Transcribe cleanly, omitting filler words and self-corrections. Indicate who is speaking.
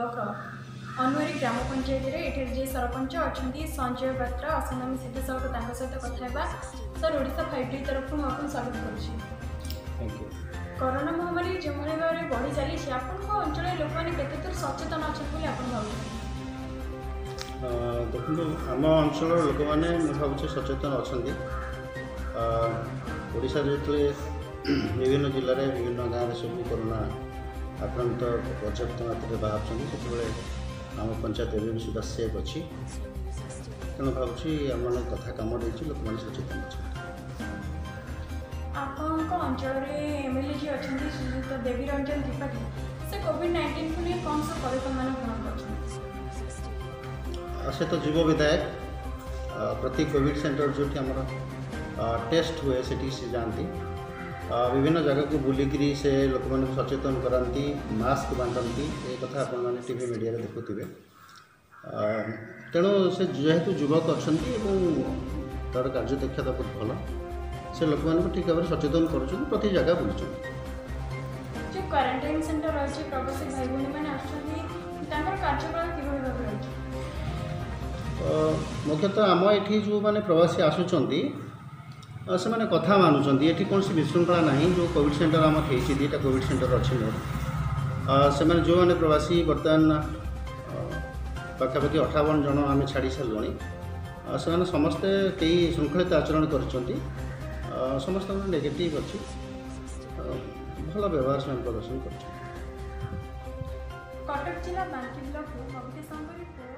Speaker 1: ବ୍ଲକର ଅନୁଆରୀ ଗ୍ରାମ ପଞ୍ଚାୟତରେ। ଏଠାରେ ଯିଏ ସରପଞ୍ଚ ଅଛନ୍ତି ସଞ୍ଜୟ ପାତ୍ର, ଆସନ୍ତୁ ଆମେ ସିଧାସଳଖ ତାଙ୍କ ସହିତ କଥା ହେବା। ସାର୍, ଓଡ଼ିଶା 5D ତରଫରୁ ମୁଁ ଆପଣଙ୍କୁ ସ୍ୱାଗତ କରୁଛି।
Speaker 2: Thank you.
Speaker 1: Corona ମହାମାରୀ ଯେଉଁଭଳି ଭାବରେ ବଢ଼ି ଚାଲିଛି, ଆପଣଙ୍କ ଅଞ୍ଚଳରେ ଲୋକମାନେ କେତେ ଦୂର ସଚେତନ ଅଛନ୍ତି ବୋଲି ଆପଣ ଭାବୁଛନ୍ତି?
Speaker 2: ଦେଖନ୍ତୁ, ଆମ ଅଞ୍ଚଳର ଲୋକମାନେ ମୁଁ ଭାବୁଛି ସଚେତନ ଅଛନ୍ତି। ଓଡ଼ିଶାରେ ଯେତେବେଳେ ବିଭିନ୍ନ ଜିଲ୍ଲାରେ, ବିଭିନ୍ନ ଗାଁରେ ସବୁ କରୋନା ଆକ୍ରାନ୍ତ ପର୍ଯ୍ୟାପ୍ତ ମାତ୍ରାରେ ବାହାରୁଛନ୍ତି, ସେତେବେଳେ ଆମ ପଞ୍ଚାୟତ ଏବେ ବି ସୁଦ୍ଧା ସେଫ୍ ଅଛି। ତେଣୁ ଭାବୁଛି ଆମମାନଙ୍କ କଥା କାମ ଦେଇଛି, ଲୋକମାନେ ସଚେତନ ଅଛନ୍ତି।
Speaker 1: ଆପଣଙ୍କ ଅଞ୍ଚଳରେ ଏମଏଲଏ ଯିଏ ଅଛନ୍ତି ଶ୍ରୀଯୁକ୍ତ ଦେବୀ ରଞ୍ଜନ ତ୍ରିପାଠୀ, ସେ କୋଭିଡ଼-19କୁ ନେଇ କ'ଣ ସବୁ ପଦକ୍ଷେପମାନ ଗ୍ରହଣ କରିଛନ୍ତି?
Speaker 2: ସେ ତ ଯୁବ ବିଧାୟକ। ପ୍ରତି କୋଭିଡ଼ ସେଣ୍ଟର ଯେଉଁଠି ଆମର ଟେଷ୍ଟ ହୁଏ, ସେଠିକି ସେ ଯାଆନ୍ତି। ବିଭିନ୍ନ ଜାଗାକୁ ବୁଲିକିରି ସେ ଲୋକମାନଙ୍କୁ ସଚେତନ କରାନ୍ତି, ମାସ୍କ ବାଣ୍ଟନ୍ତି। ଏ କଥା ଆପଣମାନେ ଟିଭି ମିଡ଼ିଆରେ ଦେଖୁଥିବେ। ତେଣୁ ସେ ଯେହେତୁ ଯୁବକ ଅଛନ୍ତି ଏବଂ ତା'ର କାର୍ଯ୍ୟଦକ୍ଷତା ବହୁତ ଭଲ, ସେ ଲୋକମାନଙ୍କୁ ଠିକ୍ ଭାବରେ ସଚେତନ କରୁଛନ୍ତି, ପ୍ରତି ଜାଗା ବୁଲୁଛନ୍ତି।
Speaker 1: ଯେଉଁ କ୍ୱାରେଣ୍ଟାଇନ୍ ସେଣ୍ଟର ରହିଛି, ପ୍ରବାସୀ ଭାଇ ଭଉଣୀମାନେ ଆସୁଛନ୍ତି, ତାଙ୍କର କାର୍ଯ୍ୟକଳାପ କିଭଳି ଭାବେ ରହିଛି?
Speaker 2: ମୁଖ୍ୟତଃ ଆମ ଏଠି ଯେଉଁମାନେ ପ୍ରବାସୀ ଆସୁଛନ୍ତି, ସେମାନେ କଥା ମାନୁଛନ୍ତି। ଏଠି କୌଣସି ବିଶୃଙ୍ଖଳା ନାହିଁ। ଯେଉଁ କୋଭିଡ଼ ସେଣ୍ଟର ଆମର ହେଇଛି, 2ଟା କୋଭିଡ଼ ସେଣ୍ଟର ଅଛି ମୋର, ସେମାନେ ଯେଉଁମାନେ ପ୍ରବାସୀ, ବର୍ତ୍ତମାନ ପାଖାପାଖି 58 ଜଣ ଆମେ ଛାଡ଼ି ସାରିଲୁଣି। ସେମାନେ ସମସ୍ତେ କେହି ଶୃଙ୍ଖଳିତ ଆଚରଣ କରିଛନ୍ତି। ସମସ୍ତଙ୍କର ନେଗେଟିଭ୍ ଅଛି। ଭଲ ବ୍ୟବହାର ସେମାନେ ପ୍ରଦର୍ଶନ କରିଛନ୍ତି।
Speaker 1: କଟକ ଜିଲ୍ଲା ବାଙ୍କୀ ବ୍ଲକରୁ କବିତା ସାହୁଙ୍କ ରିପୋର୍ଟ।